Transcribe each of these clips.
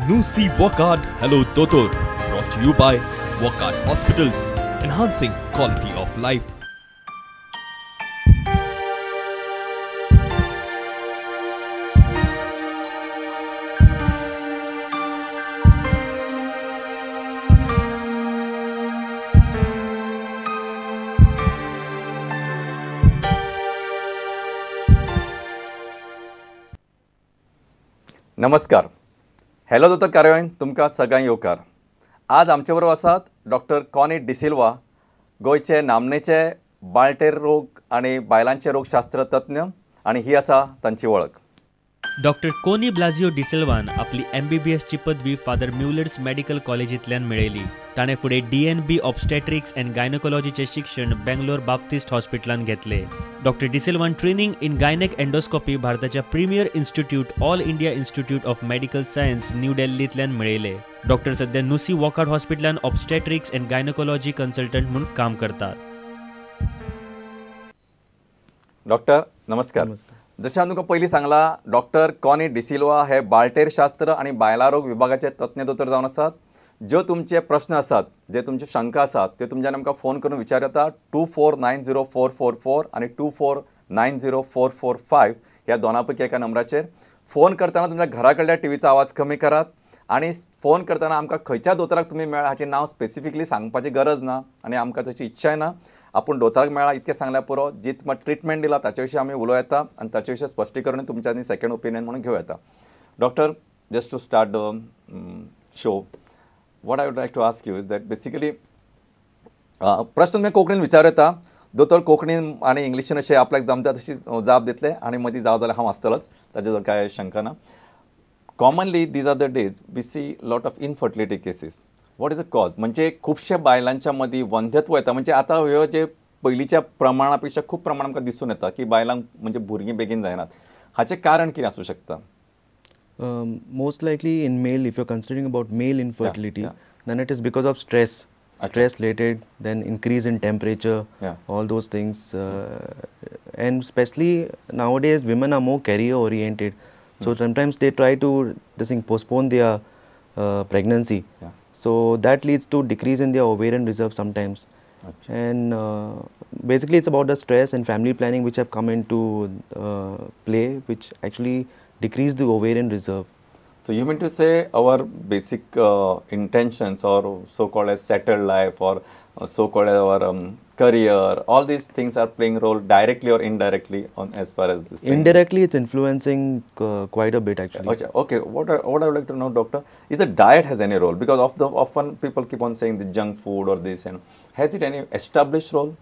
Nusi Wockhardt Hello Dotor, brought to you by Wockhardt Hospitals, enhancing quality of life. नमस्कार, hello दोतोर कार्यावळीन तुमकां सगळ्यांक येवकार. आज आमचे बरोबर आसात डॉक्टर कॉनी डिसिल्वा, गोंयचे नामनेचे बाळंटेर रोग आनी बायलांचे रोगशास्त्र तज्ञ, आनी ही आसा तांची वळख. डॉक्टर कोनी ब्लाझियो डिसिल्वान आपली MBBSची पदवी फादर म्युलर्स मेडिकल कॉलेजींतल्यान मेळयली. ताणें फुडें DNB obstetrics and गायनोकॉलॉजीचें शिक्षण बेंगलोर बाप्तिस्ट हॉस्पिटलांत घेतलें. डॉक्टर डिसिल्वान ट्रेनिंग इन गायनेक एंडोस्कोपी भारताच्या premier institute All India Institute of Medical Science New दिल्लींतल्यान मेळयलें. डॉक्टर सध्या नुसी वॉकहार्ट हॉस्पिटलांत ऑब्स्टेट्रिक्स अँड गायनोकॉलॉजी कन्सल्टंट म्हूण काम करतात. डॉक्टर नमस्कार. जशें हांवें तुमकां पयलीं सांगलां, डॉक्टर कॉनी डिसिल्वा हे बाळंटेर शास्त्र आनी बायलां रोग विभागाचे तज्ञ दोतोर जावन आसात. ज्यो तुमचे प्रश्न आसात, जे तुमचे शंका आसात, त्यो तुमच्यान आमकां फोन करून विचार येता. 2490444 आनी 2490445 ह्या दोना पैकी एका नंबराचेर फोन करतना तुमच्या घरा कडल्या टीव्हीचो आवाज कमी करात आनी फोन करतना आमकां खंयच्या दोतोराक तुमी मेळ्ळा हाचें नांव स्पेसिफिकली सांगपाची गरज ना आनी आमकां तशी इच्छाय ना. आपूण दोतोराक मेळ्ळा इतकें सांगल्यार पुरो. जी तुमकां ट्रिटमेंट दिला ताचे विशीं आमी उलोवं येता आनी ताचे विशीं स्पश्टीकरण तुमच्यांनी सेकंड ओपिनियन म्हणून घेवं येता. Doctor, just to start the show, what I would like to ask you is that basically प्रश्न तुमी कोंकणीन विचारूं येता. दोतोर कोंकणीन आनी इंग्लिशीन अशें आपल्याक जमता तशी जाप दितले आनी मदीं जावं जाल्यार हांव आसतलोच, ताजेर कांय शंका ना. Commonly these are the days we see lot of infertility cases. What is the cause? म्हणजे खुबशे बायलांच्या मदीं वंध्यत्व येता. म्हणजे आतां ह्यो जे पयलींच्या प्रमाणा पेक्षा खूब प्रमाण आमकां दिसून येता की बायलांक म्हणजे भुरगीं बेगीन जायनात. हाचें कारण कितें आसूं शकता? Most likely in male, if you're considering about male infertility, then it is because of stress, stress related, then increase in temperature, all those things. And especially nowadays, women are more career oriented. So sometimes they try to postpone their pregnancy. So that leads to decrease in their ovarian reserve sometimes. And basically it's about the stress and family planning which have come into play, which actually decrease the ovarian reserve. So you mean to say our basic intentions or so-called as settled life or so-called as our career, all these things are playing role directly or indirectly on as far as this thing is? Indirectly it's influencing quite a bit actually. Okay, okay. What I would like to know, doctor, is the diet has any role? Because of the often people keep on saying the junk food or this, and has it any established role?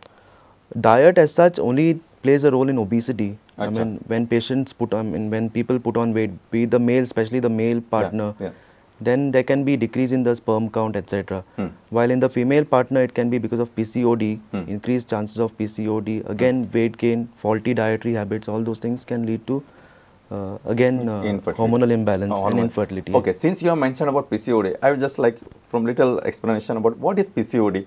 Diet as such only plays a role in obesity. I mean, when patients put on, when people put on weight, be the male, especially the male partner, then there can be decrease in the sperm count, etc. While in the female partner, it can be because of PCOD, increased chances of PCOD, again weight gain, faulty dietary habits, all those things can lead to again hormonal imbalance and infertility. Okay, since you have mentioned about PCOD, I would just like from little explanation about what is PCOD.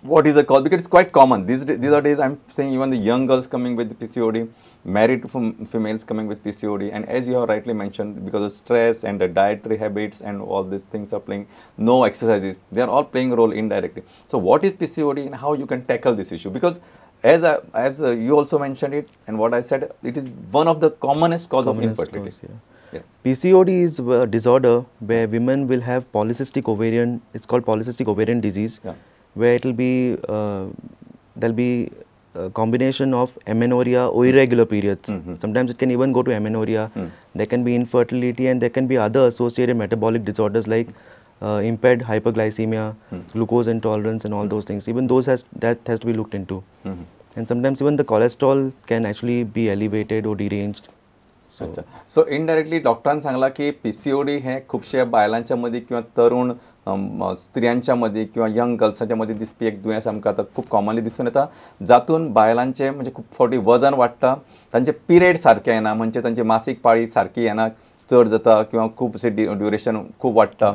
What is the cause? Because it's quite common. These are days I'm saying even the young girls coming with PCOD, married females coming with PCOD, and as you have rightly mentioned, because of stress and the dietary habits and all these things are playing, no exercises, they are all playing a role indirectly. So what is PCOD and how you can tackle this issue? Because as you also mentioned it and what I said, it is one of the commonest cause of infertility. Cause, yeah. PCOD is a disorder where women will have polycystic ovarian, it's called polycystic ovarian disease. Where it will be, there will be a combination of amenorrhea or irregular periods. Sometimes it can even go to amenorrhea. There can be infertility and there can be other associated metabolic disorders like impaired hyperglycemia, glucose intolerance and all those things. Even those that has to be looked into. And sometimes even the cholesterol can actually be elevated or deranged. So indirectly डॉक्टरान सांगला की PCOD हे खुबशे बायलांच्या मदीं किंवा तरुण स्त्रियांच्या मदीं किंवा यंग गर्ल्सांच्या मदीं दिसपी एक दुयेंस आमकां आतां खूब कॉमनली दिसून येता, जातून बायलांचें म्हणजे खूब फावटी वजन वाडटा, तांचे पिरियड सारकें येना, म्हणजे तांची मासीक पाळी सारकी येना, चड जाता किंवा खूब अशें ड्युरेशन खूब वाडटा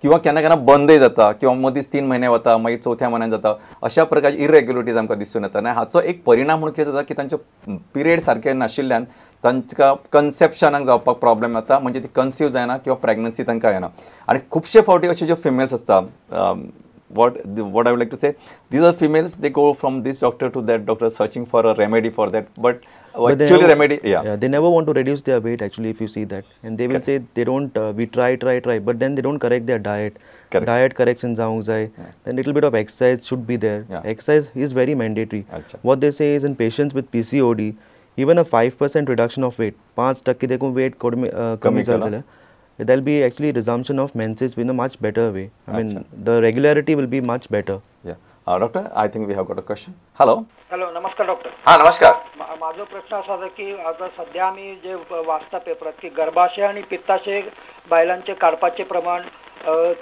किंवा केन्ना केन्ना बंदय जाता किंवा मदींच 3 म्हयने वता मागीर चवथ्या म्हयन्यान जाता, अशा प्रकारची इरेग्युलरिटीज आमकां दिसून येता. आनी हाचो एक परिणाम म्हणून कितें जाता की तांचे पिरियड सारके नाशिल्ल्यान तांकां कन्सेप्शनाक जावपाक प्रॉब्लेम येता, म्हणजे ती कन्सीव जायना किंवा प्रेग्नन्सी तांकां येना. आनी खुबशे फावटी अश्यो ज्यो फिमेल्स आसता, what I would like to say, these are females, they go from this doctor to that doctor searching for a remedy for that, but actually never, remedy, yeah, they never want to reduce their weight actually, if you see that, and they will say they don't, we try, but then they don't correct their diet. Correct. Diet correction जावंक जाय, then little bit of exercise should be there. Yeah. Exercise is very mandatory. Achha. What they say is in patients with PCOD, even a 5% reduction of weight, 5% देखून weight कमी जालें, there will be actually resumption of menses in a much better way. I mean, the regularity will be much better. Yeah. Doctor, I think we have got a question. Hello. Hello, नमस्कार doctor. हां, नमस्कार. माझा प्रश्न असा होता की आता सध्या आम्ही जे वाचता पेपरात की गर्भाशय आणि पित्ताशय बायलांचे काडपाचे प्रमाण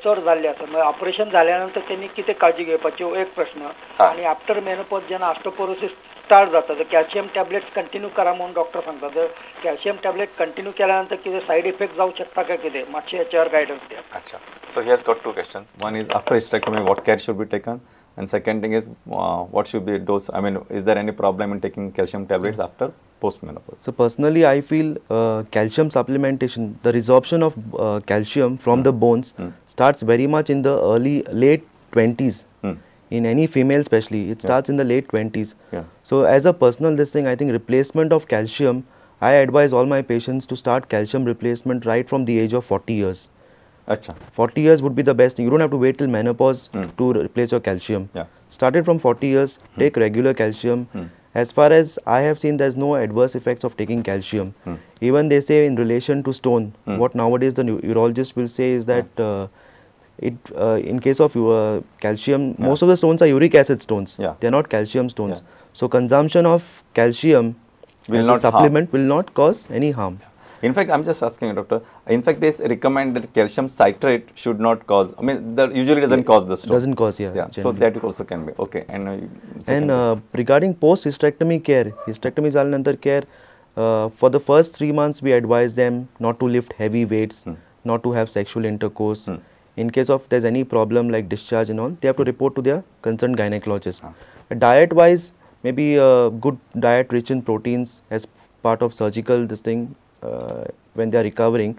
चड जाल्ले आसा, म्हणजे ऑपरेशन झाल्यानंतर त्यांनी किती काळजी घेवपाची एक प्रश्न. आणि आफ्टर मेनोपॉज जेन्ना ऑस्टिओपोरोसिस स्टार्ट जाता तर कॅल्शियम टॅबलेट्स कंटिन्यू करा म्हणून डॉक्टर सांगतात, तर कॅल्शियम टॅबलेट कंटिन्यू केल्यानंतर किती साईड इफेक्ट जाऊ शकता का किती, मातशे याच्यावर गायडन्स द्या. अच्छा, so he has got 2 questions. One is after hysterectomy what care should be taken, and second thing is what should be dose, I mean is there any problem in taking calcium tablets after postmenopause? So personally I feel calcium supplementation, the resorption of calcium from the bones starts very much in the early late 20s. In any female especially, it starts in the late 20s. Yeah. So as a personal this thing, I think replacement of calcium, I advise all my patients to start calcium replacement right from the age of 40 years. Achha. 40 years would be the best thing. You don't have to wait till menopause to replace your calcium. Yeah. Start it from 40 years, take regular calcium. As far as I have seen, there's no adverse effects of taking calcium. Even they say in relation to stone, what nowadays the urologist will say is that in case of calcium, most of the stones are uric acid stones. Yeah. They are not calcium stones. Yeah. So consumption of calcium will as not a supplement will not cause any harm. Yeah. In fact, I am just asking, doctor, in fact, they recommend that calcium citrate should not cause, I mean, that usually doesn't cause the stone. Doesn't cause, yeah. Yeah, so that also can be, okay. And, regarding post-hysterectomy care, hysterectomy झाल्यानंतर care, for the first 3 months, we advise them not to lift heavy weights, not to have sexual intercourse. In case of there's any problem like discharge and all, they have to report to their concerned gynecologist. Diet wise, maybe a good diet rich in proteins as part of surgical this thing when they are recovering,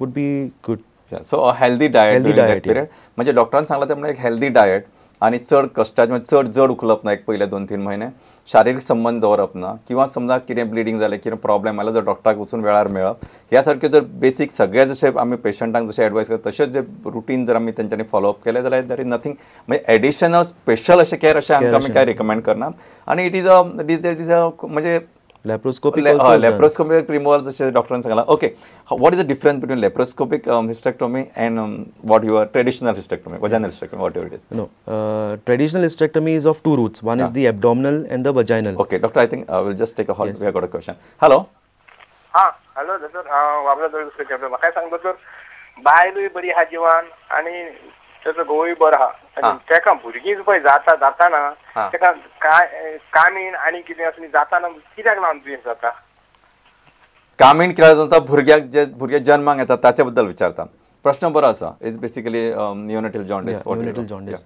would be good. Yeah. So a healthy diet during that period. म्हणजे डॉक्टरांनी सांगला त्यामुळे एक healthy diet आणि चड कष्टाचे म्हणजे चड जड उखलप ना एक पयले 2-3 महिने, शारीरिक संबंध दवरप ना, किंवा समजा कितें ब्लिडींग जालें कितें प्रॉब्लेम आलो जर डॉक्टराक वचून वेळार मेळप, ह्या सारखे जर बेसीक सगळे जशे आमी पेशंटांक जशे एडवायस करता तशेंच जे रुटीन जर आमी तेंच्यांनी फॉलोअप केलें जाल्यार there is nothing, म्हणजे एडिशनल स्पेशल अशें केअर अशें आमकां आमी कांय रिकमेंड करना. आनी it is a it is a म्हणजे laparoscopic also laparoscopic removal जशें डॉक्टरान सांगलां. Okay, what is the difference between laparoscopic hysterectomy and what your traditional hysterectomy, vaginal hysterectomy, whatever it is? No, traditional hysterectomy is of 2 routes. One is the abdominal and the vaginal. Okay doctor, I think will just take a halt. We have got a question. Hello. हां, hello दोतोर, हांव बाबलो दळडीकर. म्हाका सांग दोतोर, बायलूय बरी आहा जिवान आनी तेजो घोवूय बरो आहा, तेका भुरगीं पळय जाता जाताना तेका काय कामीण आनी कितें असलें जाताना कित्याक लागून दुयेंस जाता? कामीण कित्याक जाता? भुरग्याक जे भुरगे जन्माक येता ताचे बद्दल विचारता. प्रश्न बरो आसा. Is basically neonatal jaundice. Neonatal jaundice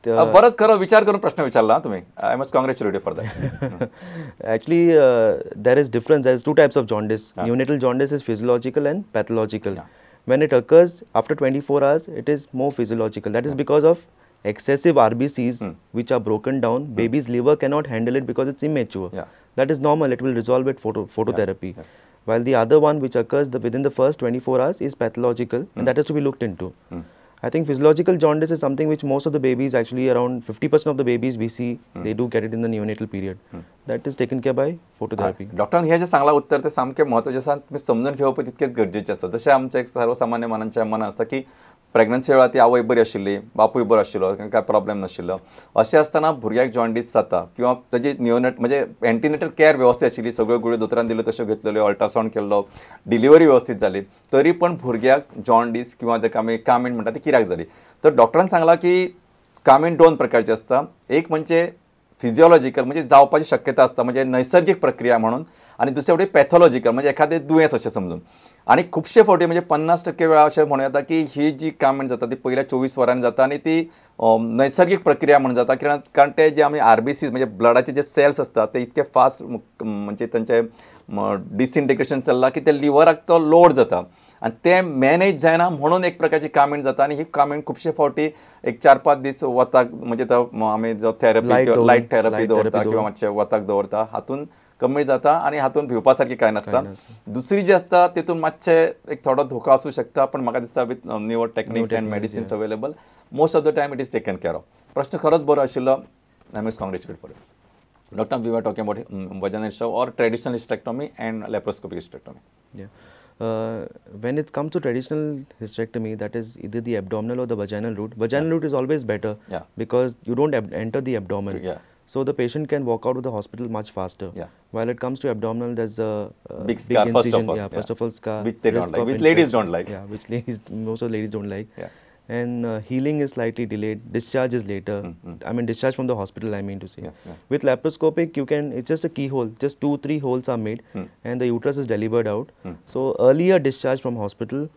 बरोच खरो विचार करून प्रश्न विचारला तुम्ही. I must congratulate you for that. Actually there is difference. There is 2 types of jaundice. Neonatal jaundice is physiological and pathological. When it occurs after 24 hours, it is more physiological. That is because of excessive RBCs which are broken down. Baby's liver cannot handle it because it's immature. Yeah. That is normal. It will resolve with phototherapy. Yeah. While the other one which occurs within the first 24 hours is pathological, and that has to be looked into. I think physiological jaundice is something which most of the babies, actually around 50% of the babies we see, they do get it in the neonatal period. That is taken care by phototherapy. डॉक्टरान हे जे सांगला उत्तर ते सामकें म्हत्वाचें आसा, तुमी समजून घेवप तितकेच गरजेचें आसा. जशें आमचें एक सर्वसामान्य मनांच्या मनान आसता की प्रेग्नन्सी वेळार ती आवय बरी आशिल्ली, बापूय बरो आशिल्लो, कांय प्रॉब्लेम नाशिल्लो, अशें आसतना भुरग्याक जॉन्डीस जाता किंवा ताजी नियोनेट म्हणजे एंटीनेटल केअर व्यवस्थीत आशिल्ली, सगळ्यो गुळयो दोतोरान दिल्यो तश्यो घेतलेल्यो, अल्ट्रासावंड केल्लो, डिलिव्हरी व्यवस्थीत जाली, तरी पण भुरग्याक जॉन्डीस किंवा जाका आमी कामीण म्हणटा ती कित्याक जाली? तर डॉक्टरान सांगलां की कामीण 2 प्रकारची आसता. एक म्हणजे फिजियोलॉजिकल म्हणजे जावपाची शक्यता आसता, म्हणजे नैसर्गिक प्रक्रिया म्हणून, आनी दुसरे फावटी पॅथॉलॉजिकल म्हणजे एखादें दुयेंस अशें समजून. आनी खुबशे फावटी म्हणजे 50% वेळा अशें म्हणूं येता की ही जी कामीण जाता ती पयल्या 24 वरांनी जाता आनी ती नैसर्गीक प्रक्रिया म्हणून जाता, कारण ते जे आमी आरबीसी म्हणजे ब्लडाचे जे सेल्स आसतात ते इतके फास्ट म्हणजे तांचे डिसइंटिग्रेशन चल्लां की ते लिवराक तो लोड जाता आनी ते मॅनेज जायना म्हणून एक प्रकारची कामीण जाता. आनी ही कामीण खुबशे फावटी एक 4-5 दीस वताक म्हणजे तो आमी जो थेरपी लायट थेरपी दवरता किंवा मातशें वताक दवरता हातून कमी जाता आनी हातून भिवपा सारकी कांय नासता. दुसरी जी आसता तितून मातशें एक थोडो धोको आसूं शकता, पण म्हाका दिसता with newer techniques and medicines available most of the time it is taken care of. प्रश्न खरोच बरो आशिल्लो. I must congratulate for it. Doctor, we are talking about vaginal शव or traditional hysterectomy and laparoscopic hysterectomy. When it comes to traditional hysterectomy, that is either the abdominal or the vaginal route. Vaginal route is always better because you don't enter the abdomen. So the patient can walk out of the hospital much faster. While it comes to abdominal, there's a big scar, big incision. First of all. First of all, scar. Which they don't like, which ladies don't like. Yeah, which ladies, most of the ladies don't like. And healing is slightly delayed, discharge is later. I mean, discharge from the hospital, I mean to say. With laparoscopic, you can, it's just a keyhole, just 2-3 holes are made and the uterus is delivered out. So earlier discharge from hospital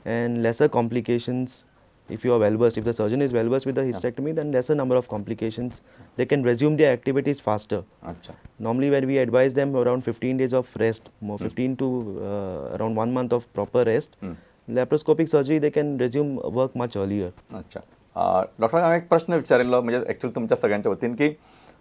and lesser complications. If you are well versed, if the surgeon is well versed with the hysterectomy, then lesser number of complications. They can resume their activities faster. Normally, when we advise them around 15 days of rest, more 15 to around 1 month of proper rest. Laparoscopic surgery, they can resume work much earlier. अच्छा. Doctor, हांवें एक प्रश्न विचारिल्लो म्हणजे actually तुमच्या सगळ्यांच्या वतीन की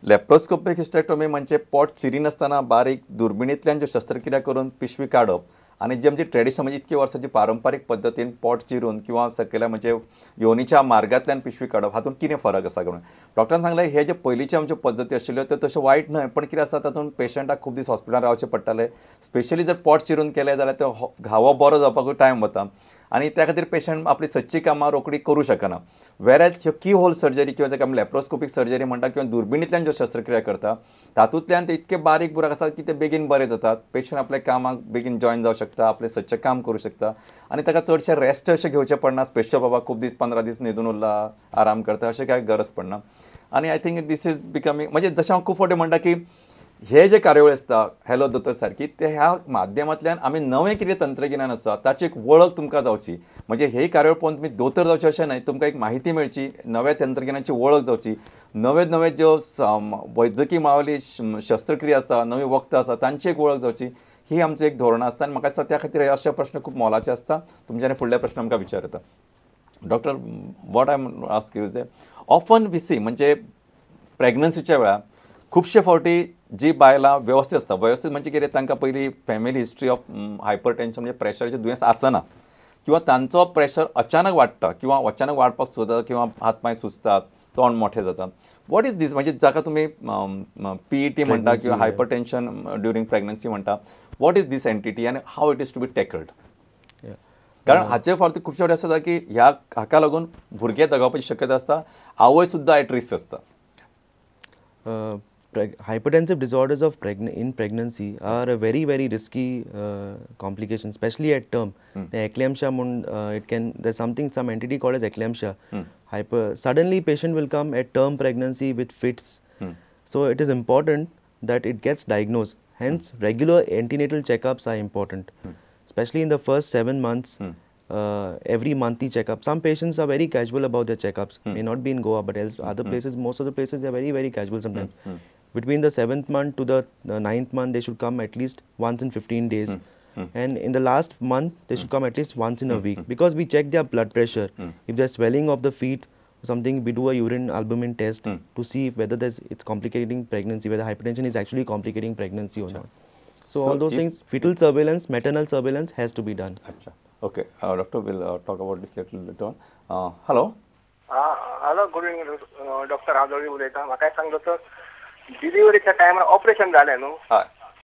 laparoscopic हिस्टेक्टॉमी म्हणजे पोट चिरिनासतना बारीक दुर्बिणींतल्यान ज्यो शस्त्रक्रिया करून पिशवी काडप आनी जी आमची ट्रेडिशनल म्हणजे इतकी वर्सांची पारंपारीक पद्दतीन पोट चिरून किंवा सकयल्या म्हणजे योनीच्या मार्गांतल्यान पिशवी काडप हातूंत कितें फरक आसा म्हणून डॉक्टरान सांगलें हे जे पयलींच्यो आमच्यो पद्दती आशिल्ल्यो त्यो तश्यो वायट न्हय, पण कितें आसा तातूंत पेशंटाक खूब दीस हॉस्पिटलान रावचें पडटालें. स्पेशली जर पोट चिरून केलें जाल्यार तो घावो बरो जावपाकूय टायम वता आनी त्या खातीर पेशंट आपली सदची कामां रोखडी करूं शकना. वेरेज ह्यो की होल सर्जरी किंवा जाका आमी लॅप्रोस्कोपीक सर्जरी म्हणटा किंवा दुर्बिणींतल्यान ज्यो शस्त्रक्रिया करता तातूंतल्यान ते इतके बारीक बुराक आसतात की ते बेगीन बरे जातात, पेशंट आपल्या कामाक बेगीन जॉयन जावं शकता, आपलें सदचें काम करूं शकता आनी ताका चडशें रेस्ट अशें घेवचें पडना. स्पेशल बाबा खूब दीस 15 दीस न्हिदून उरला आराम करता अशें कांय गरज पडना. आनी I think this is becoming म्हणजे जशें हांव खूब फावटी म्हणटा की हे जे कार्यावळी आसता हॅलो दोतोर सारकी ते ह्या माध्यमांतल्यान आमी नवें कितें तंत्रगिन्यान आसा ताची एक वळख तुमकां जावची. म्हणजे ही कार्यावळ पळोवन तुमी दोतोर जावचे अशें न्हय, तुमकां एक म्हायती मेळची, नव्या तंत्रगिन्यानाची वळख जावची, नवे नवे ज्यो वैजकी मावली शस्त्रक्रिया आसा, नवी वखदां आसा तांची एक वळख जावची, ही आमची एक धोरणां आसता. आनी म्हाका दिसता त्या खातीर अशे प्रश्न खूब मोलाचे आसता. तुमच्यानी फुडले प्रश्न आमकां विचारता. Doctor, what I ask you is often we see म्हणजे प्रेग्नन्सीच्या वेळार खुबशे फावटी जी बायलां वेवस्थीत आसता, वेवस्थीत म्हणजे कितें तांकां पयलीं फॅमिली हिस्ट्री ऑफ हायपरटेन्शन म्हणजे प्रेशराचें दुयेंस आसना किंवा तांचो प्रेशर अचानक वाडटा किंवा अचानक वाडपाक सुद्दां किंवा हात पांय सुजतात, तोंड मोठें जाता. What is these म्हणजे जाका तुमी पीईटी म्हणटा किंवा हायपरटेन्शन ड्युरींग प्रेग्नन्सी म्हणटा, what is these entity आनी how it is to be tackled? कारण हाचे फावटी खुबशे फावटी आसता की ह्या हाका लागून भुरगें दगावपाची शक्यता आसता, आवय सुद्दां एट रिस्क आसता. Hypertensive disorders of in pregnancy are a very, very risky complication, especially at term. The eclampsia, it can, there's something, some entity called as eclampsia. Suddenly patient will come at term pregnancy with fits. So it is important that it gets diagnosed. Hence, regular antenatal checkups are important, especially in the first 7 months. Every monthly checkup. Some patients are very casual about their checkups. May not be in Goa, but else other places, most of the places they are very, very casual sometimes. Between the 7th month to the 9th month, they should come at least once in 15 days. And in the last month, they should come at least once in a week, because we check their blood pressure. If there's swelling of the feet or something, we do a urine albumin test to see if whether there's, it's complicating pregnancy, whether hypertension is actually complicating pregnancy or not. So all those things, fetal surveillance, maternal surveillance has to be done. Achha. Okay, doctor, we'll talk about this little later on. Hello. Hello, good evening, doctor. हांव जोडी उलयतां. म्हाका सांग दोतोर, डिलिव्हरीच्या टायमार operation जालें न्हू,